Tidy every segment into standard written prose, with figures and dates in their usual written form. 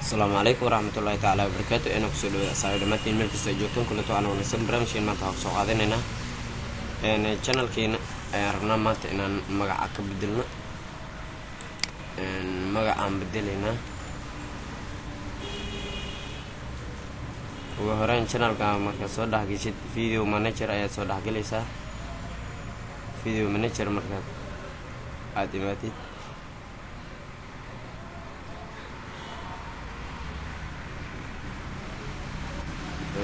Asalaamu calaykum waraxmatullaahi tacaala wabarakaatu. Inaan kusoo dhawaada asxaabi dhammaantiin meel kasta ay joogtaan. Kuleto aan wanaagsan. Barnaamijkeen maanta waxaan kusoo qaadanaynaa channelkeena ayaan rabnaa maanta inaan magaca ka bedelno. Magacaan bedelaynaa. Ugu horeyn, channelka markaad soo dhexgeshid, video manager ayaad soo dhexgelaysaa. Video manager markaad aada imaatid,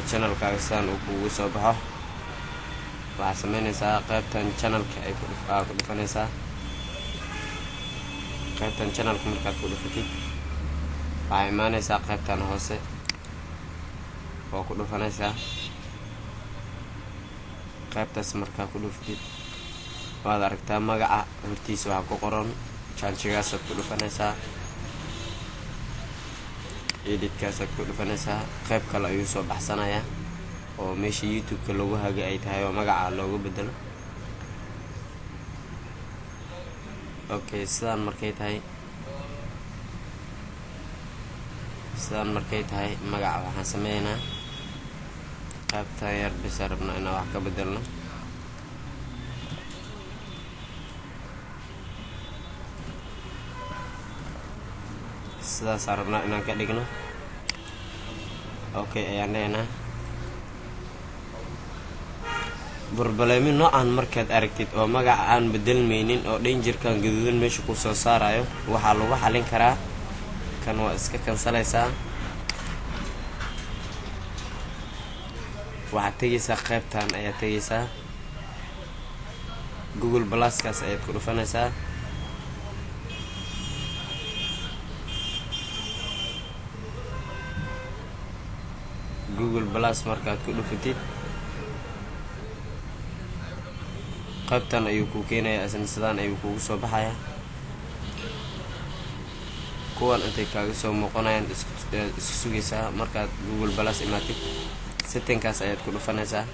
channelkaaga sidaan uu kugu soo baxo, waxaad sameynaysaa qaybtan channelka ay ku dhufanaysaa. Qaybtan channelka markaad ku dhufatid, waxaa imaanaysaa qaybtan hoose oo ku dhufanaysaa. Qaybtaas markaa ku dhufatid, waad aragtaa magaca hortiisa waxaa ku qoran changegaasaad ku dhufanaysaa, editkaasaad ku dhufanaysaa. Qayb kale ayuu soo baxsanayaa oo meesha YouTube-ka lagu hagay ay tahay oo magaca looga bedelo. Okay, sidaan markay tahay, magaca waxaan sameynaa qaybtan yar bisa rabno inaan wax ka bedelno. Sidaasaan rabnaa inaan ka dhigno. Okay ayaan leenaha. Problemo noocan markaad aragtid oo magaca aan bedelmeynin oo dhangerkan gaduudan meesha ku soo saarayo, waxaa lagu xalin karaa kan. Waa iska cancelaysaa. Waxaad tegaysaa qaybtan ayaad tegaysaa, Google Pluskaas ayaad ku dhufanaysaa. Google Plus markaad ku dhufatid, qaybtan ayuu kuu keenayaa. Isna sidaan ayuu kugu soo baxayaa. Kuwan intay kaaga soo muuqanayaan isku sugaysaa. Markaad Google Plus imaatid, settingkaas ayaad ku dhufanaysaa.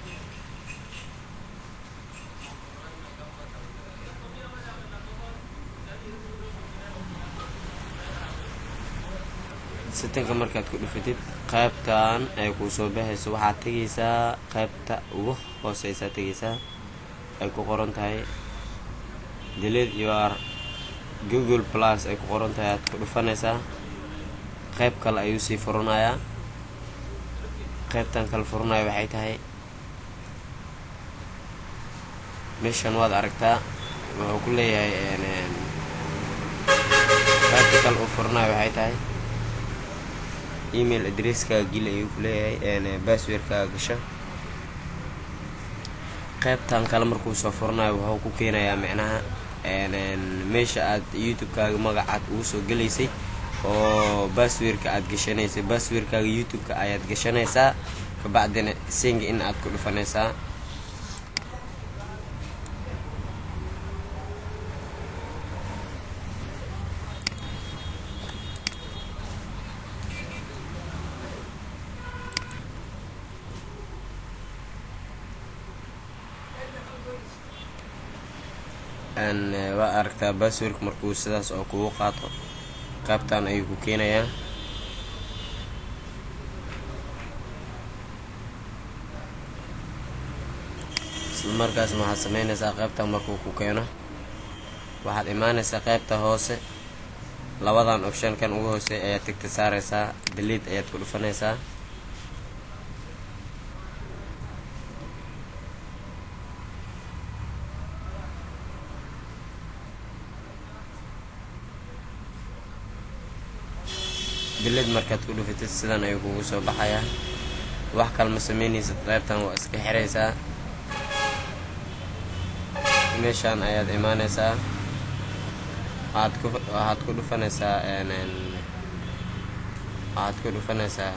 Settingka markaad ku dhufatid, qaybtan ay kuu soo baxayso. Waxaad tegaysaa qaybta ugu hooseysaa tegaysaa, ay ku qoran tahay "Delete your Google Plus" ay ku qoran tahay aad ku dhufanaysaa. Qayb kale ayuu sii furanayaa. Qaybtan kale furanaya waxay tahay, meeshan waad aragtaa, wuxuu ku leeyahay qaybta kale uu furanayo waxay tahay email addresskaaga geli ayuu ku leeyahay, passwordkaaga gasho. Qaybtan kale markuu soo furanayo, wuxuu ku keenayaa micnaha meesha aad YouTube-kaaga magacaad ugu soo gelaysay oo passwordka aad gashanaysay. Passwordkaaga YouTube-ka ayaad gashanaysaa, kabacdina sign in aad ku dhufanaysaa. Waa aragtaa, passwordka markuu sidaas oo kugu qaato, qaybtan ayuu ku keenayaa. Isla markaasna waxaad sameynaysaa, qaybtan markuu ku keeno, waxaad imaanaysaa qaybta hoose. Labadan option kan ugu hooseey ayaad tigta saareysaa, delete ayaad ku dhufanaysaa. Delete markaad ku dhufatid, sidan ayuu kugu soo baxayaa. Wax kale ma sameynaysid, qaybtan waa iska xiraysaa. Meeshaan ayaad imaanaysaa, waxaad ku dhufanaysaa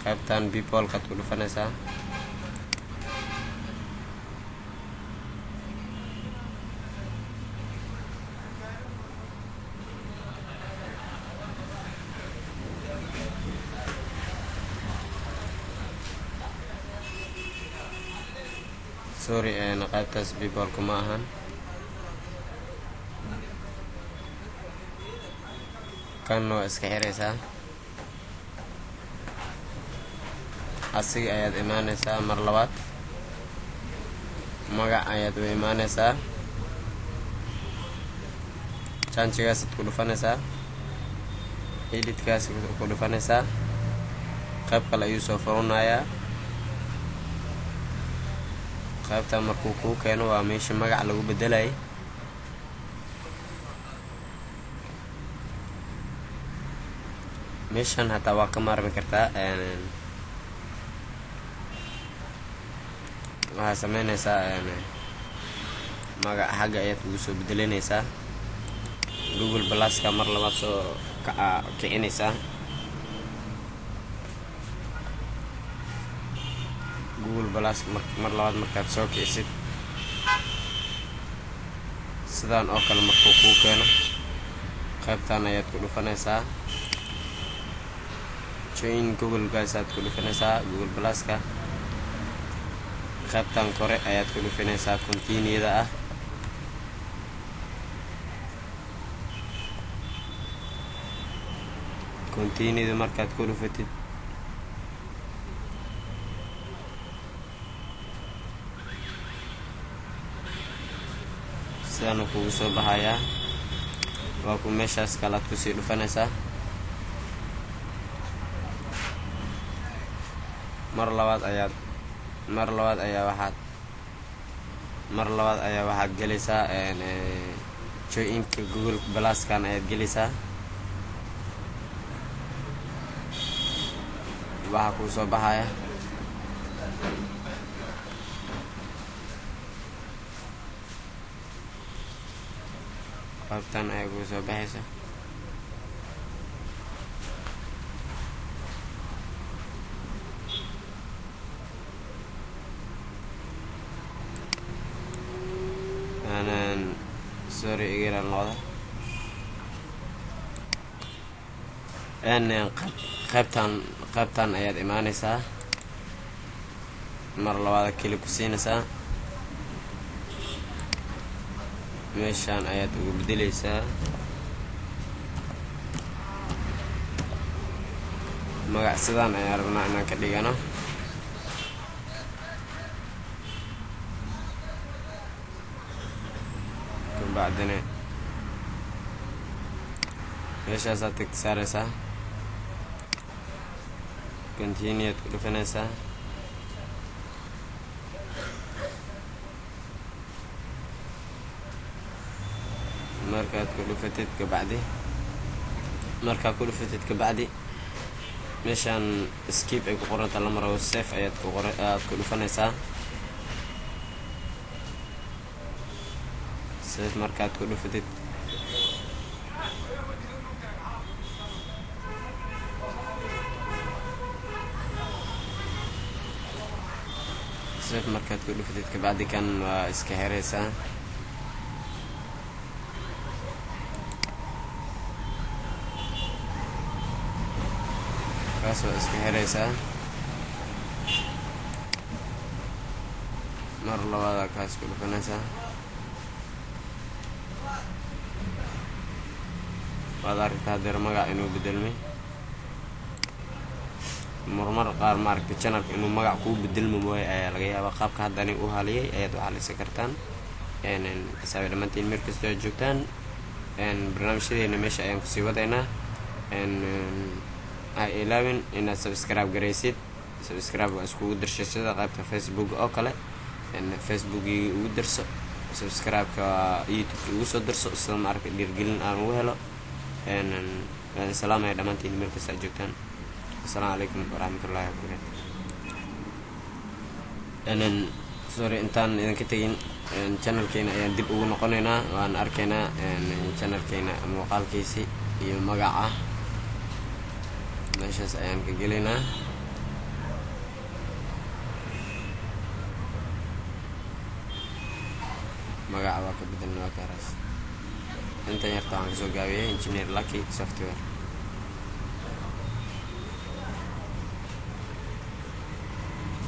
qaybtan peoplekaad ku dhufanaysaa. Sorry, qaybtaas peopleka ma ahan. Kanna waa iska xiraysaa. Asiga ayaad imaanaysaa mar labaad, magac ayaad u imaanaysaa, change-gaasaad ku dhufanaysaa, edit-kaas ku dhufanaysaa. Qayb kale ayuu soo furanayaa. Qaybta markuu kuu keeno waa meesha magac lagu bedelayay. Meeshan hataa waa ka maarmi kartaa. Waxaa sameynaysaa, magac xagga ayaad kugu soo bedelinaysaa. Google Plus-ka mar labaad soo kicinaysaa. Google Plus mar labaad markaad soo kicisid, sidaan oo kale markuu kuu keeno, qaybtan ayaad ku dhufanaysaa, join Google-gaasaad ku dhufanaysaa. Google Plus-ka qaybtan kore ayaad ku dhufanaysaa, continue-da ah. Continue-da markaad ku dhufatid, sidaanu kugu soo baxayaa. Waa ku meeshaas kalaad kusii dhufanaysaa. Mar labaad ayaa waxaad gelaysaa join-ka Google Plus-kan ayaad gelaysaa. Waxaa kuu soo baxaya qaybtan ayaa kuu soo baxaysa. Sorry, iga noqda. Qaybtan ayaad imaaneysaa, mar labaada keli ku siinaysaa, meeshaan ayaad ugu bedeleysaa magac. Sidaan ayaan rabnaa inaan ka dhigano. Kabacdina meeshaasaad tick-ta saareysaa, continue aad ku dhufanaysaa. Markaad ku dhufatid kabacdi, meeshaan skip ay ku qoranta lama rabo, save ayaad ku qora, aad ku dhufanaysaa. Save markaad ku dhufatid, kabacdi kan waa iska xiraysaa. Kaas waa iska xiraysaa. Mar labaada kaas ku dhufanaysaa. Waad aragtaa hadeer magac inuu bedelmay. Marmar qaar, maaragtay, channel-ka inuu magac kuu bedelmi waayo ayaa laga yaabaa. Qaabka hadda aniga u haliyay ayaad u halisan kartaan. Asaabi dhammaantiin meel kastoo aad joogtaan, barnaamijyadeena meesha ayaan kusii wadaynaa. Ha ilaawin inaad subscribe garaysid. Subscribe waa iskugu dirshay sida qaybta Facebook oo kale. Facebookii ugu dirso subscribe-ka, YouTube-ka igu soo dirso, sida maaragtay dhiirgelin aan ugu helo. Waan salaamaya dhammaantiin meel kasta aad joogtaan. Asalaamu calaykum waraxmatullaahi wabarakaatu. Sorry, intaan idinka tegin, channel-keena ayaan dib ugu noqonaynaa. Waan arkaynaa channel-keena muuqaalkiisi iyo magaca. Meeshaas ayaan ka gelaynaa. Magaca waa ka bedelna, waa kaaraas. Intan yarta waxaan kasoo gaabiyay Engineer Lucky Software.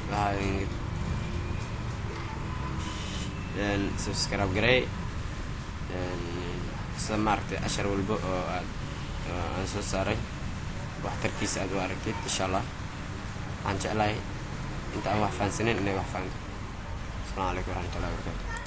Waxaa subscribe garay sida maaragtay cashar walba oo aad Aan soo saaray waxtarkiisa aad u aragtid, insha Allah. Waxaan jeclahay inta aan wax fahansaneyn inay wax fahanto. Asalaamu calaykum waraxmatullahi wabarakatu.